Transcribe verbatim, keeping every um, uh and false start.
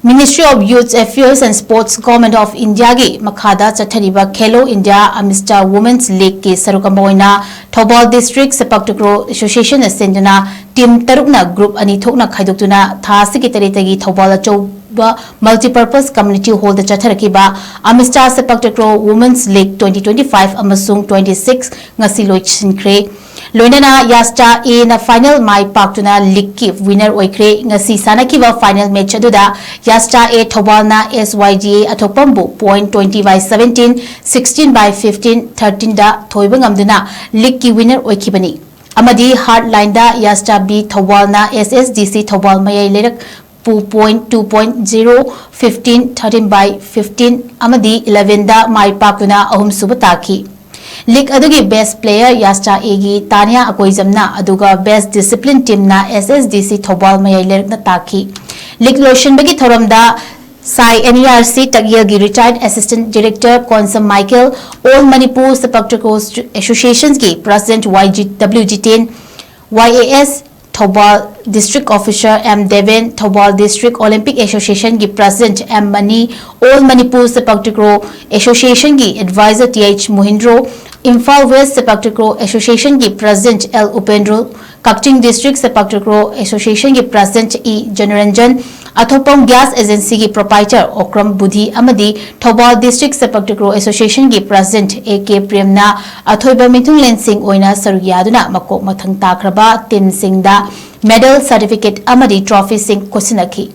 Ministry of Youth Affairs and Sports, Government of India ꯒꯤ ꯃꯈꯥꯗ ꯆꯠꯊꯔꯤꯕ Khelo India Amista Women's League ꯀꯤ ꯁꯔꯨꯛ ꯑꯃ ꯑꯣꯏꯅ Thoubal District Sepak Takraw Association ꯅ ꯁꯤꯟꯗꯨꯅ team ꯇꯔꯨꯛꯅ group ꯑꯅꯤ ꯊꯣꯛꯅ ꯈꯥꯏꯗꯣꯛꯇꯨꯅ ꯊꯥ ꯑꯁꯤꯒꯤ ꯇꯔꯦꯠꯇꯒꯤ ꯊꯧꯕꯥꯜ ꯑꯆꯧꯕ Multipurpose Community Hall ꯗ ꯆꯠꯊꯔꯛꯈꯤꯕ Amista Sepak Takraw Women's League twenty twenty-five ꯑꯃꯁꯨꯡ twenty-six ꯉꯁꯤ ꯂꯣꯏꯁꯤꯟꯈ꯭ꯔꯦ꯫ ꯂꯣꯏꯅꯅ ꯌꯥꯁꯇꯥ A ꯅ final ꯃꯥꯏ ꯄꯥꯛꯇꯨꯅ league ꯀꯤ winner ꯑꯣꯏꯈ꯭ꯔꯦ꯫ ꯉꯁꯤ ꯁꯥꯟꯅꯈꯤꯕ final match ꯑꯗꯨꯗ ꯌꯥꯁꯇꯥ A ꯊꯧꯕꯥꯜꯅ S Y G A ꯑꯊꯣꯛꯄꯝꯕꯨ point twenty by seventeen, sixteen by fifteen, thirteen ꯗ ꯊꯣꯏꯕ ꯉꯝꯗꯨꯅ league ꯀꯤ winner ꯑꯣꯏꯈꯤꯕꯅꯤ꯫ ꯑꯃꯗꯤ hard line ꯗ ꯌꯥꯁꯇꯥ B ꯊꯧꯕꯥꯜꯅ S S D C Thoubal ꯃꯌꯥꯏ ꯂꯩꯔꯛ ꯄꯨ point two point zero, fifteen, thirteen by fifteen ꯑꯃꯗꯤ eleven ꯗ ꯃꯥꯏ ꯄꯥꯛꯇꯨꯅ ꯑꯍꯨꯝꯁꯨꯕ ꯇꯥꯈꯤ꯫ League ꯑꯗꯨꯒꯤ best player ꯌꯥꯁꯇꯥ A ꯒꯤ ꯇꯥꯅꯤꯌꯥ ꯑꯀꯣꯏꯖꯝꯅ, ꯑꯗꯨꯒ best discipline team ꯅ S S D C Thoubal ꯃꯌꯥꯏ ꯂꯩꯔꯛꯅ ꯇꯥꯈꯤ꯫ League ꯂꯣꯏꯁꯤꯟꯕꯒꯤ ꯊꯧꯔꯝꯗ ꯁꯥꯏ N E R C ꯇꯛꯌꯦꯜꯒꯤ retired assistant director Konsam Michael, All Manipur Sepak Takraw Association ꯒꯤ president Y G W Jiten, Y A S Thoubal district officer M Deben, Thoubal District Olympic Association ꯒꯤ president M Mani, All Manipur Sepak Takraw Association ꯒꯤ advisor Th Mohindro, Imphal West Sepak Takraw Association ꯒꯤ president L Upendro, Kakching District Sepak Takraw Association ꯒꯤ president E Janaranjan, ꯑꯊꯣꯛꯄꯝ gas agency ꯒꯤ proprietor Okram ꯕꯨꯙꯤ ꯑꯃꯗꯤ Thoubal District Sepak Takraw Association ꯒꯤ president A K ꯄ꯭ꯔꯦꯝꯅ ꯑꯊꯣꯏꯕ ꯃꯤꯊꯨꯡꯂꯦꯟꯁꯤꯡ ꯑꯣꯏꯅ ꯁꯔꯨꯛ ꯌꯥꯗꯨꯅ ꯃꯀꯣꯛ ꯃꯊꯪ ꯇꯥꯈ꯭ꯔꯕ team ꯁꯤꯡꯗ medal, certificate ꯑꯃꯗꯤ trophy ꯁꯤꯡ ꯈꯨꯠꯁꯤꯟꯅꯈꯤ꯫